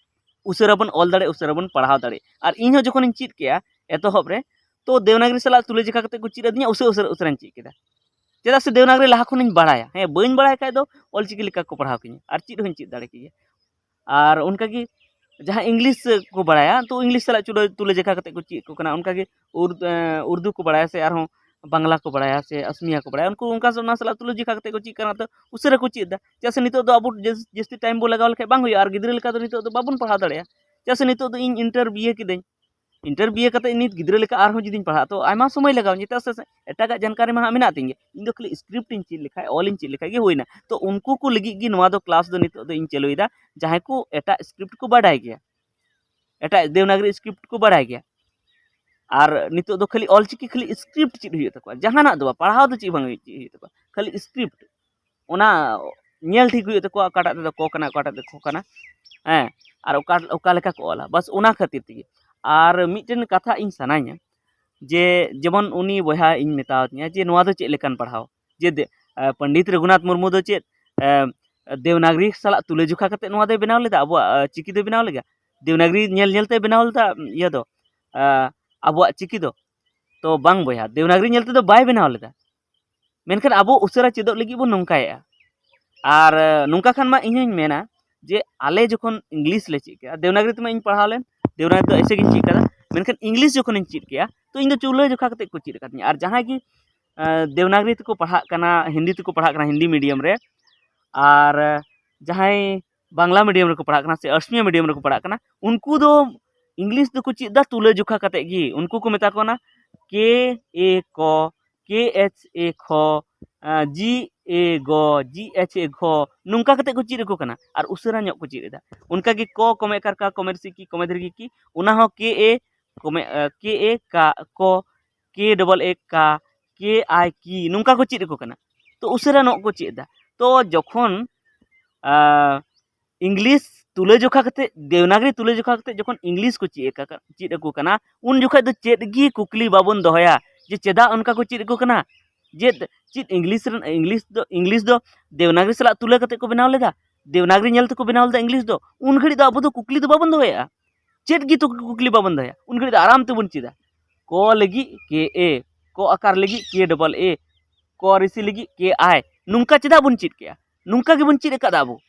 ᱩᱥᱟᱹᱨᱟ ᱵᱚᱱ ᱚᱞ ᱫᱟᱲᱮ, ᱩᱥᱟᱹᱨᱟ ᱵᱚᱱ ᱯᱟᱲᱦᱟᱣ ᱫᱟᱲᱮ᱾ ᱟᱨ ᱤᱧ ᱦᱚᱸ ᱡᱚᱠᱷᱚᱱᱤᱧ ᱪᱮᱫ ᱠᱮᱜᱼᱟ ᱮᱛᱚᱦᱚᱵ ᱨᱮ, ᱛᱚ ᱫᱮᱣᱱᱟᱜᱽᱨᱤ ᱥᱟᱞᱟᱜ ᱛᱩᱞᱟᱹ ᱡᱚᱠᱷᱟ ᱠᱟᱛᱮ ᱠᱚ ᱪᱮᱫ ᱟᱹᱫᱤᱧᱟ, ᱩᱥᱟᱹᱨᱟ ᱩᱥᱟᱹᱨᱟ ᱩᱥᱟᱹᱨᱟᱧ ᱪᱮᱫ ᱠᱮᱫᱟ᱾ ᱪᱮᱫᱟᱜ ᱥᱮ ᱫᱮᱣᱱᱟᱜᱽᱨᱤ ᱞᱟᱦᱟ ᱠᱷᱚᱱᱤᱧ ᱵᱟᱲᱟᱭᱟ᱾ ᱦᱮᱸ, ᱵᱟᱹᱧ ᱵᱟᱲᱟᱭ ᱠᱷᱟᱡ ᱫᱚ ᱚᱞᱪᱤᱠᱤ ᱞᱮᱠᱟ ᱠᱚ ᱯᱟᱲᱦᱟᱣ ᱠᱤᱧᱟ ᱟᱨ ᱪᱮᱫ ᱦᱚᱸᱧ ᱪᱮᱫ ᱫᱟᱲᱮ ᱠᱮᱭᱟ᱾ ᱟᱨ ᱚᱱᱠᱟᱜᱮ ᱡᱟᱦᱟᱸ ᱤᱝᱞᱤᱥ ᱠᱚ ᱵᱟᱲᱟᱭᱟ, ᱛᱚ ᱤᱝᱞᱤᱥ ᱥᱟᱞᱟᱜ ᱛᱩᱞᱟᱹ, ᱛᱩᱞᱟᱹ ᱡᱚᱠᱷᱟ ᱠᱟᱛᱮ ᱠᱚ ᱪᱮᱫ ᱠᱚ ᱠᱟᱱᱟ᱾ ᱚᱱᱠᱟᱜᱮ ᱩᱨ-, ᱮᱸ, ᱩᱨᱫᱩ ᱠᱚ ᱵᱟᱲᱟᱭᱟ, ᱥᱮ ᱟᱨᱦᱚᱸ ᱵᱟᱝᱞᱟ ᱠᱚ ᱵᱟᱲᱟᱭᱟ, ᱥᱮ ᱟᱥᱢᱤᱭᱟ ᱠᱚ ᱵᱟᱲᱟᱭᱟ, ᱩᱱᱠᱩ ᱚᱱᱠᱟ ᱚᱱᱟ ᱥᱟᱞᱟᱜ ᱛᱩᱞᱟᱹ ᱡᱚᱠᱷᱟ ᱠᱟᱛᱮ ᱠᱚ ᱪᱮᱫ ᱠᱟᱱᱟ, ᱛᱚ ᱩᱥᱟᱹᱨᱟ ᱠᱚ ᱪᱮᱫ ᱮᱫᱟ᱾ ᱪᱮᱫᱟᱜ ᱥᱮ ᱱᱤᱛᱚᱜ ᱫᱚ ᱟᱵᱚ ᱡᱟᱹᱥ-, ᱡᱟᱹᱥᱛᱤ ᱴᱟᱭᱤᱢ ᱵᱚ ᱞᱟᱜᱟᱣ ᱞᱮᱠᱷᱟᱡ ᱵᱟᱝ ᱦᱩᱭᱩᱜᱼᱟ, ᱟᱨ ᱜᱤᱫᱽᱨᱟᱹ ᱞᱮᱠᱟ ᱫᱚ ᱱᱤᱛᱚᱜ ᱫᱚ ᱵᱟᱵᱚᱱ ᱯᱟᱲᱦᱟᱣ ᱫᱟᱲᱮᱭᱟᱜᱼᱟ᱾ ᱪᱮᱫᱟᱜ ᱥᱮ ᱱᱤᱛᱚᱜ ᱫᱚ ᱤᱧ ᱤᱱᱴᱟᱨ ᱵᱤᱭᱮ ᱠᱤᱫᱟᱹᱧ, ᱤᱱᱴᱟᱨ ᱵᱤᱭᱮ ᱠᱟᱛᱮ ᱱᱤᱛ ᱜᱤᱫᱽᱨᱟᱹ ᱞᱮᱠᱟ ᱟᱨᱦᱚᱸ ᱡᱩᱫᱤᱧ ᱯᱟᱲᱦᱟᱜᱼᱟ, ᱛᱚ ᱟᱭᱢᱟ ᱥᱚᱢᱚᱭ ᱞᱟᱜᱟᱣ ᱤᱧᱟᱹ, ᱪᱮᱫᱟᱜ ᱥᱮ ᱮᱴᱟᱜᱟᱜ ᱡᱟᱱᱠᱟᱨᱤ ᱢᱟ ᱦᱟᱸᱜ ᱢᱮᱱᱟᱜ ᱛᱤᱧ ᱜᱮ᱾ ᱤᱧ ᱫᱚ ᱠᱷᱟᱹᱞᱤ ᱥᱠᱨᱤᱯᱴ ᱤᱧ ᱪᱮᱫ ᱞᱮᱠᱷᱟᱡ, ᱚᱞ ᱤᱧ ᱪᱮᱫ ᱞᱮᱠᱷᱟᱡ ᱜᱮ ᱦᱩᱭᱱᱟ᱾ ᱛᱚ ᱩᱱᱠᱩ ᱠᱚ ᱞᱟᱹᱜᱤᱫ ᱜᱮ ᱱᱚᱣᱟ ᱫᱚ ᱠᱞᱟᱥ ᱫᱚ ᱱᱤᱛᱚᱜ ᱫᱚ ᱤᱧ ᱪᱟᱹᱞᱩᱭᱮᱫᱟ, ᱡᱟᱦᱟᱸᱭ ᱠᱚ ᱮᱴᱟᱜ ᱥᱠᱨᱤᱯᱴ ᱠᱚ ᱵᱟᱰᱟᱭ ᱜᱮᱭᱟ, ᱮᱴᱟᱜ ᱫᱮᱣᱱᱟᱜᱽᱨᱤ ᱥᱠᱨᱤᱯᱴ ᱠᱚ ᱵᱟᱰᱟᱭ ᱜᱮᱭᱟ᱾ ᱟᱨ ᱱᱤᱛᱚᱜ ᱫᱚ ᱠᱷᱟᱹᱞᱤ ᱚᱞᱪᱤᱠᱤ, ᱠᱷᱟᱹᱞᱤ ᱥᱠᱨᱤᱯᱴ ᱪᱮᱫ ᱦᱩᱭᱩᱜ ᱛᱟᱠᱚᱣᱟ, ᱡᱟᱦᱟᱱᱟᱜ ᱫᱚ ᱵᱟᱝ, ᱯᱟᱲᱦᱟᱣ ᱫᱚ ᱪᱮᱫ ᱵᱟᱝ ᱪᱮᱫ ᱦᱩᱭᱩᱜ ᱛᱟᱠᱚᱣᱟ, ᱠᱷᱟᱹᱞᱤ ᱥᱠᱨᱤᱯᱴ᱾ ᱚᱱᱟ ᱧᱮᱞ ᱴᱷᱤᱠ ᱦᱩᱭᱩᱜ ᱛᱟᱠᱚᱣᱟ, ᱚᱠᱟᱴᱟᱜ ᱛᱮᱫᱚ ᱠᱚ ᱠᱟᱱᱟ, ᱚᱠᱟᱴᱟᱜ ᱛᱮᱫᱚ ᱠᱷᱚ ᱠᱟᱱᱟ᱾ ᱦᱮᱸ, ᱟᱨ ᱚᱠᱟ ᱚᱠᱟ ᱞᱮᱠᱟ ᱠᱚ ᱚᱞᱟ, ᱵᱟᱥ ᱚᱱᱟ ᱠᱷᱟᱹᱛᱤᱨ ᱛᱮᱜᱮ᱾ ᱟᱨ ᱢᱤᱫᱴᱮᱱ ᱠᱟᱛᱷᱟ ᱤᱧ ᱥᱟᱱᱟᱧᱟ, ᱡᱮ ᱡᱮᱢᱚᱱ ᱩᱱᱤ ᱵᱚᱭᱦᱟ ᱤᱧ ᱢᱮᱛᱟᱣ ᱫᱤᱧᱟ ᱡᱮ ᱱᱚᱣᱟ ᱫᱚ ᱪᱮᱫ ᱞᱮᱠᱟᱱ ᱯᱟᱲᱦᱟᱣ, ᱡᱮ ᱫᱮ-, ᱮ, ᱯᱚᱱᱰᱤᱛ ᱨᱚᱜᱷᱩᱱᱟᱛᱷ ᱢᱩᱨᱢᱩ ᱫᱚ ᱪᱮᱫ, ᱮ, ᱫᱮᱵᱽᱱᱟᱜᱽᱨᱤ ᱥᱟᱞᱟᱜ ᱛᱩᱞᱟᱹ ᱡᱚᱠᱷᱟ ᱠᱟᱛᱮ ᱱᱚᱣᱟ ᱫᱚᱭ ᱵᱮᱱᱟᱣ ᱞᱮᱫᱟ, ᱟᱵᱚᱣᱟᱜ, ᱮ, ᱪᱤᱠᱤ ᱫᱚᱭ ᱵᱮᱱᱟᱣ ᱞᱮᱫᱟ? ᱫᱮᱵᱽᱱᱟᱜᱽᱨᱤ ᱧᱮᱞ ᱧᱮᱞ ᱛᱮ ᱵᱮᱱᱟᱣ ᱞᱮᱫᱟ, ᱤᱭᱟᱹ ᱫᱚ, ᱮ, ᱟᱵᱚᱣᱟᱜ ᱪᱤᱠᱤ ᱫᱚ? ᱛᱚ ᱵᱟᱝ ᱵᱚᱭᱦᱟ, ᱫᱮᱵᱽᱱᱟᱜᱽᱨᱤ ᱧᱮᱞ ᱛᱮᱫᱚ ᱵᱟᱭ ᱵᱮᱱᱟᱣ ᱞᱮᱫᱟ᱾ ᱢᱮᱱᱠᱷᱟᱱ ᱟᱵᱚ ᱩᱥᱟᱹᱨᱟ ᱪᱮᱫᱚᱜ ᱞᱟᱹᱜᱤᱫ ᱵᱚᱱ ᱱᱚᱝᱠᱟᱭᱮᱫᱼᱟ᱾ ᱟᱨ, ᱮ, ᱱᱚᱝᱠᱟ ᱠᱷᱟᱱ ᱢᱟ ᱤᱧ ᱦᱚᱧ ᱢᱮᱱᱟ ᱡᱮ ᱟᱞᱮ ᱡᱚᱠᱷᱚᱱ ᱤᱝᱞᱤᱥ ᱞᱮ ᱪᱮᱫ ᱠᱮᱜᱼᱟ, ᱫᱮᱵᱽᱱᱟᱜᱽᱨᱤ ᱛᱮᱢᱟ ᱤᱧ ᱯᱟᱲᱦᱟᱣ ᱞᱮᱱ, ᱫᱮᱵᱽᱱᱟᱜᱽᱨᱤ ᱫᱚ ᱮᱭᱥᱮ ᱜᱤᱧ ᱪᱮᱫ ᱠᱟᱫᱟ, ᱢᱮᱱᱠᱷᱟᱱ ᱤᱝᱞᱤᱥ ᱡᱚᱠᱷᱚᱱᱤᱧ ᱪᱮᱫ ᱠᱮᱜᱼᱟ, ᱛᱚ ᱤᱧ ᱫᱚ ᱪᱩᱞᱦᱟᱹ ᱡᱚᱠᱷᱟ ᱠᱟᱛᱮ ᱠᱚ ᱪᱮᱫ ᱟᱠᱟᱫᱤᱧᱟ᱾ ᱟᱨ ᱡᱟᱦᱟᱸᱭ ᱜᱮ, ᱮ, ᱫᱮᱵᱽᱱᱟᱜᱽᱨᱤ ᱛᱮᱠᱚ ᱯᱟᱲᱦᱟᱜ ᱠᱟᱱᱟ, ᱦᱤᱱᱫᱤ ᱛᱮᱠᱚ ᱯᱟᱲᱦᱟᱜ ᱠᱟᱱᱟ, ᱦᱤᱱᱫᱤ ᱢᱤᱰᱤᱭᱟᱢ ᱨᱮ, ᱟᱨ, ᱮ, ᱡᱟᱦᱟᱸᱭ ᱵᱟᱝᱞᱟ ᱢᱤᱰᱤᱭᱟᱢ ᱨᱮᱠᱚ ᱯᱟᱲᱦᱟᱜ ᱠᱟᱱᱟ ᱥᱮ ᱟᱥᱢᱤᱭᱟ ᱢᱤᱰᱤᱭᱟᱢ ᱨᱮᱠᱚ ᱯᱟᱲᱦᱟᱜ ᱠᱟᱱᱟ, ᱩᱱᱠᱩ ᱫᱚ ᱤᱝᱞᱤᱥ ᱫᱚᱠᱚ ᱪᱮᱫ ᱮᱫᱟ ᱛᱩᱞᱟᱹ ᱡᱚᱠᱷᱟ ᱠᱟᱛᱮ ᱜᱮ᱾ ᱩᱱᱠᱩ ᱠᱚ ᱢᱮᱛᱟ ᱠᱚ ᱠᱟᱱᱟ ᱠᱮ ᱮ ᱠᱚ, ᱠᱮ ᱮᱪ ᱮ ᱠᱷᱚ, ᱟᱸ, ᱡᱤ ᱮ ᱜᱚ, ᱡᱤ ᱮᱪ ᱮ ᱜᱷᱚ, ᱱᱚᱝᱠᱟ ᱠᱟᱛᱮ ᱠᱚ ᱪᱮᱫ ᱟᱠᱚ ᱠᱟᱱᱟ ᱟᱨ ᱩᱥᱟᱹᱨᱟ ᱧᱚᱜ ᱠᱚ ᱪᱮᱫ ᱮᱫᱟ᱾ ᱚᱱᱠᱟ ᱜᱮ ᱠᱚ, ᱠᱚᱢᱮ ᱠᱟᱨ ᱠᱟ, ᱠᱚᱢᱮ ᱨᱤᱥᱤ ᱠᱤ, ᱠᱚᱢᱮ ᱫᱷᱤᱨᱤ ᱜᱤ ᱠᱤ, ᱚᱱᱟ ᱦᱚᱸ ᱠᱮ ᱮ, ᱠᱚᱢᱮ, ᱟᱸ, ᱠᱮ ᱮ ᱠᱟ, ᱠᱚ, ᱠᱮ ᱰᱚᱵᱚᱞ ᱮ ᱠᱟ, ᱠᱮ ᱟᱭ ᱠᱤ, ᱱᱚᱝᱠᱟ ᱠᱚ ᱪᱮᱫ ᱟᱠᱚ ᱠᱟᱱᱟ᱾ ᱛᱚ ᱩᱥᱟᱹᱨᱟ ᱧᱚᱜ ᱠᱚ ᱪᱮᱫ ᱮᱫᱟ᱾ ᱛᱚ ᱡᱚᱠᱷᱚᱱ, ᱟᱸ, ᱤᱝᱞᱤᱥ ᱛᱩᱞᱟᱹ ᱡᱚᱠᱷᱟ ᱠᱟᱛᱮ, ᱫᱮᱵᱽᱱᱟᱜᱽᱨᱤ ᱛᱩᱞᱟᱹ ᱡᱚᱠᱷᱟ ᱠᱟᱛᱮ ᱡᱚᱠᱷᱚᱱ ᱤᱝᱞᱤᱥ ᱠᱚ ᱪᱮᱫ ᱟᱠᱟ-, ᱪᱮᱫ ᱟᱠᱚ ᱠᱟᱱᱟ, ᱩᱱ ᱡᱚᱠᱷᱚᱱ ᱫᱚ ᱪᱮᱫ ᱜᱮ ᱠᱩᱠᱞᱤ ᱵᱟᱵᱚᱱ ᱫᱚᱦᱚᱭᱟ ᱡᱮ ᱪᱮᱫᱟᱜ ᱚᱱᱠᱟ ᱠᱚ ᱪᱮᱫ ᱟᱠᱚ ᱠᱟᱱᱟ᱾ ᱪᱮᱫ, ᱪᱮᱫ ᱤᱝᱞᱤᱥ ᱨᱮᱱ, ᱤᱝᱞᱤᱥ ᱫᱚ, ᱤᱝᱞᱤᱥ ᱫᱚ ᱫᱮᱵᱽᱱᱟᱜᱽᱨᱤ ᱥᱟᱞᱟᱜ ᱛᱩᱞᱟᱹ ᱠᱟᱛᱮ ᱠᱚ ᱵᱮᱱᱟᱣ ᱞᱮᱫᱟ? ᱫᱮᱵᱽᱱᱟᱜᱽᱨᱤ ᱧᱮᱞ ᱛᱮᱠᱚ ᱵᱮᱱᱟᱣ ᱞᱮᱫᱟ ᱤᱝᱞᱤᱥ ᱫᱚ? ᱩᱱ ᱜᱷᱟᱹᱲᱤᱡ ᱫᱚ ᱟᱵᱚ ᱫᱚ ᱠᱩᱠᱞᱤ ᱫᱚ ᱵᱟᱵᱚᱱ ᱫᱚᱦᱚᱭᱟ, ᱪᱮᱫ ᱜᱮ ᱛᱚ ᱠᱩᱠᱞᱤ ᱵᱟᱵᱚᱱ ᱫᱚᱦᱚᱭᱟ᱾ ᱩᱱ ᱜᱷᱟᱹᱲᱤᱡ ᱫᱚ ᱟᱨᱟᱢ ᱛᱮᱵᱚᱱ ᱪᱮᱫᱟ᱾ ᱠᱚ ᱞᱟᱹᱜᱤᱫ ᱠᱮ ᱮ, ᱠᱚ ᱟᱠᱟᱨ ᱞᱟᱹᱜᱤᱫ ᱠᱮ ᱰᱚᱵᱚᱞ ᱮ, ᱠᱚ ᱨᱤᱥᱤ ᱞᱟᱹᱜᱤᱫ ᱠᱮ ᱟᱭ᱾ ᱱᱚᱝᱠᱟ ᱪᱮᱫᱟᱜ ᱵᱚᱱ ᱪᱮᱫ ᱠᱮᱜᱼᱟ? ᱱᱚᱝᱠᱟ ᱜᱮᱵᱚᱱ ᱪᱮᱫ ᱟᱠᱟᱫᱟ ᱟᱵᱚ᱾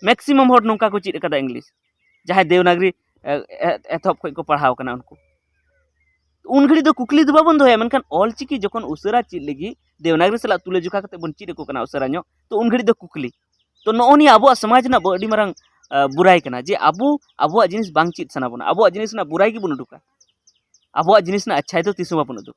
ᱢᱮᱠᱥᱤᱢᱟᱢ ᱦᱚᱲ ᱱᱚᱝᱠᱟ ᱠᱚ ᱪᱮᱫ ᱟᱠᱟᱫᱟ ᱤᱝᱞᱤᱥ, ᱡᱟᱦᱟᱸᱭ ᱫᱮᱵᱽᱱᱟᱜᱽᱨᱤ, ᱮ, ᱮ, ᱮᱛᱚᱦᱚᱵ ᱠᱷᱚᱱ ᱠᱚ ᱯᱟᱲᱦᱟᱣ ᱠᱟᱱᱟ ᱩᱱᱠᱩ᱾ ᱩᱱ ᱜᱷᱟᱹᱲᱤᱡ ᱫᱚ ᱠᱩᱠᱞᱤ ᱫᱚ ᱵᱟᱵᱚᱱ ᱫᱚᱦᱚᱭᱟ, ᱢᱮᱱᱠᱷᱟᱱ ᱚᱞ ᱪᱤᱠᱤ ᱡᱚᱠᱷᱚᱱ ᱩᱥᱟᱹᱨᱟ ᱪᱮᱫ ᱞᱟᱹᱜᱤᱫ ᱫᱮᱵᱽᱱᱟᱜᱽᱨᱤ ᱥᱟᱞᱟᱜ ᱛᱩᱞᱟᱹ ᱡᱚᱠᱷᱟ ᱠᱟᱛᱮ ᱵᱚᱱ ᱪᱮᱫ ᱟᱠᱚ ᱠᱟᱱᱟ ᱩᱥᱟᱹᱨᱟ ᱧᱚᱜ, ᱛᱚ ᱩᱱ ᱜᱷᱟᱹᱲᱤᱡ ᱫᱚ ᱠᱩᱠᱞᱤ᱾ ᱛᱚ ᱱᱚᱜᱼᱚ ᱱᱤᱭᱟᱹ ᱟᱵᱚᱣᱟᱜ ᱥᱚᱢᱟᱡᱽ ᱨᱮᱱᱟᱜ ᱵᱚ-, ᱟᱹᱰᱤ ᱢᱟᱨᱟᱝ, ᱟ, ᱵᱩᱨᱟᱭ ᱠᱟᱱᱟ ᱡᱮ ᱟᱵᱚ ᱟᱵᱚᱣᱟᱜ ᱡᱤᱱᱤᱥ ᱵᱟᱝ ᱪᱮᱫ ᱥᱟᱱᱟ ᱵᱚᱱᱟ, ᱟᱵᱚᱣᱟᱜ ᱡᱤᱱᱤᱥ ᱨᱮᱱᱟᱜ ᱵᱩᱨᱟᱭ ᱜᱮᱵᱚᱱ ᱩᱰᱩᱠᱟ, ᱟᱵᱚᱣᱟᱜ ᱡᱤᱱᱤᱥ ᱨᱮᱱᱟᱜ ᱟᱪᱪᱷᱟᱭ ᱫᱚ ᱛᱤᱥ ᱦᱚᱸ ᱵᱟᱵᱚᱱ ᱩᱫᱩᱜ᱾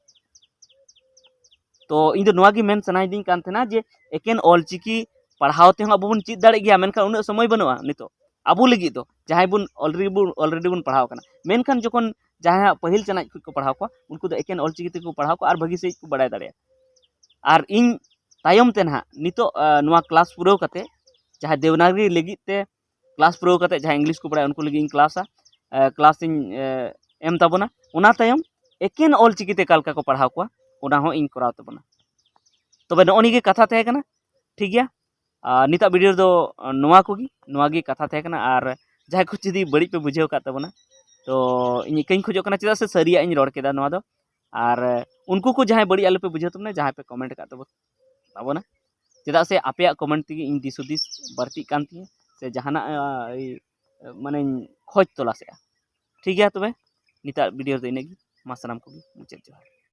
ᱛᱚ ᱤᱧ ᱫᱚ ᱱᱚᱣᱟ ᱜᱮ ᱢᱮᱱ ᱥᱟᱱᱟᱭᱤᱫᱤᱧ ᱠᱟᱱ ᱛᱟᱦᱮᱱᱟ ᱡᱮ ᱮᱠᱮᱱ ᱚᱞ ᱪᱤᱠᱤ ᱯᱟᱲᱦᱟᱣ ᱛᱮᱦᱚᱸ ᱟᱵᱚ ᱵᱚᱱ ᱪᱮᱫ ᱫᱟᱲᱮᱜ ᱜᱮᱭᱟ, ᱢᱮᱱᱠᱷᱟᱱ ᱩᱱᱟᱹᱜ ᱥᱚᱢᱚᱭ ᱵᱟᱹᱱᱩᱜᱼᱟ ᱱᱤᱛᱚᱜ ᱟᱵᱚ ᱞᱟᱹᱜᱤᱫ ᱫᱚ, ᱡᱟᱦᱟᱸᱭ ᱵᱚᱱ already ᱵᱚᱱ, already ᱵᱚᱱ ᱯᱟᱲᱦᱟᱣ ᱠᱟᱱᱟ᱾ ᱢᱮᱱᱠᱷᱟᱱ ᱡᱚᱠᱷᱚᱱ ᱡᱟᱦᱟᱸᱭᱟᱜ ᱯᱟᱹᱦᱤᱞ ᱪᱟᱱᱟᱪ ᱠᱷᱚᱱ ᱠᱚ ᱯᱟᱲᱦᱟᱣ ᱠᱚᱣᱟ, ᱩᱱᱠᱩ ᱫᱚ ᱮᱠᱮᱱ ᱚᱞ ᱪᱤᱠᱤ ᱛᱮᱠᱚ ᱯᱟᱲᱦᱟᱣ ᱠᱚᱣᱟ ᱟᱨ ᱵᱷᱟᱹᱜᱤ ᱥᱟᱺᱦᱤᱡ ᱠᱚ ᱵᱟᱲᱟᱭ ᱫᱟᱲᱮᱭᱟᱜᱼᱟ᱾ ᱟᱨ ᱤᱧ ᱛᱟᱭᱚᱢ ᱛᱮ ᱱᱟᱦᱟᱜ ᱱᱤᱛᱚᱜ, ᱟ, ᱱᱚᱣᱟ ᱠᱞᱟᱥ ᱯᱩᱨᱟᱹᱣ ᱠᱟᱛᱮ ᱡᱟᱦᱟᱸᱭ ᱫᱮᱵᱽᱱᱟᱜᱽᱨᱤ ᱞᱟᱹᱜᱤᱫ ᱛᱮ ᱠᱞᱟᱥ ᱯᱩᱨᱟᱹᱣ ᱠᱟᱛᱮ ᱡᱟᱦᱟᱸᱭ ᱤᱝᱞᱤᱥ ᱠᱚ ᱵᱟᱲᱟᱭᱟ ᱩᱱᱠᱩ ᱞᱟᱹᱜᱤᱫ ᱤᱧ ᱠᱞᱟᱥᱟ, ᱠᱞᱟᱥ ᱤᱧ ᱮᱢ ᱛᱟᱵᱚᱱᱟ᱾ ᱚᱱᱟ ᱛᱟᱭᱚᱢ ᱮᱠᱮᱱ ᱚᱞ ᱪᱤᱠᱤ ᱛᱮ ᱚᱠᱟ ᱞᱮᱠᱟ ᱠᱚ ᱯᱟᱲᱦᱟᱣ ᱠᱚᱣᱟ ᱚᱱᱟ ᱦᱚᱸ ᱤᱧ ᱠᱚᱨᱟᱣ ᱛᱟᱵᱚᱱᱟ᱾ ᱛᱚᱵᱮ ᱱᱚᱜᱼᱚ ᱱᱤᱭᱟᱹ ᱜᱮ ᱠᱟᱛᱷᱟ ᱛᱟᱦᱮᱸ ᱠᱟᱱᱟ, ᱴᱷᱤᱠ ᱜᱮᱭᱟ᱾ ᱟᱨ ᱱᱤᱛᱟᱜ ᱵᱷᱤᱰᱤᱭᱳ ᱨᱮᱫᱚ ᱱᱚᱣᱟ ᱠᱚᱜᱮ, ᱱᱚᱣᱟ ᱜᱮ ᱠᱟᱛᱷᱟ ᱛᱟᱦᱮᱸ ᱠᱟᱱᱟ᱾ ᱟᱨ ᱡᱟᱦᱟᱸᱭ ᱠᱚ ᱡᱩᱫᱤ ᱵᱟᱹᱲᱤᱡ ᱯᱮ ᱵᱩᱡᱷᱟᱹᱣ ᱟᱠᱟᱫ ᱛᱟᱵᱚᱱᱟ, ᱛᱚ ᱤᱧ ᱤᱠᱟᱹᱧ ᱠᱷᱚᱡᱚᱜ ᱠᱟᱱᱟ, ᱪᱮᱫᱟᱜ ᱥᱮ ᱥᱟᱹᱨᱤᱭᱟᱜ ᱤᱧ ᱨᱚᱲ ᱠᱮᱫᱟ ᱱᱚᱣᱟ ᱫᱚ᱾ ᱟᱨ ᱩᱱᱠᱩ ᱠᱚ ᱡᱟᱦᱟᱸᱭ ᱵᱟᱹᱲᱤᱡ ᱟᱞᱚᱯᱮ ᱵᱩᱡᱷᱟᱹᱣ ᱛᱟᱵᱚᱱᱟ, ᱡᱟᱦᱟᱸᱭ ᱯᱮ ᱠᱚᱢᱮᱱᱴ ᱟᱠᱟᱫ ᱛᱟᱵᱚᱱᱟ, ᱛᱟᱵᱚᱱᱟ, ᱪᱮᱫᱟᱜ ᱥᱮ ᱟᱯᱮᱭᱟᱜ ᱠᱚᱢᱮᱱᱴ ᱛᱮᱜᱮ ᱤᱧ ᱫᱤᱥ ᱦᱩᱫᱤᱥ ᱵᱟᱹᱲᱛᱤᱜ ᱠᱟᱱ ᱛᱤᱧᱟᱹ, ᱥᱮ ᱡᱟᱦᱟᱱᱟᱜ ᱢᱟᱱᱮᱧ ᱠᱷᱚᱡᱽ ᱛᱚᱞᱟᱥᱮᱜᱼᱟ᱾ ᱴᱷᱤᱠ ᱜᱮᱭᱟ, ᱛᱚᱵᱮ ᱱᱤᱛᱟᱜ ᱵᱷᱤᱰᱤᱭᱳ ᱨᱮᱫᱚ ᱤᱱᱟᱹᱜ ᱜᱮ᱾ ᱢᱟ ᱥᱟᱱᱟᱢ ᱠᱚᱜᱮ ᱢᱩᱪᱟᱹᱫ ᱡᱚᱦᱟᱨ᱾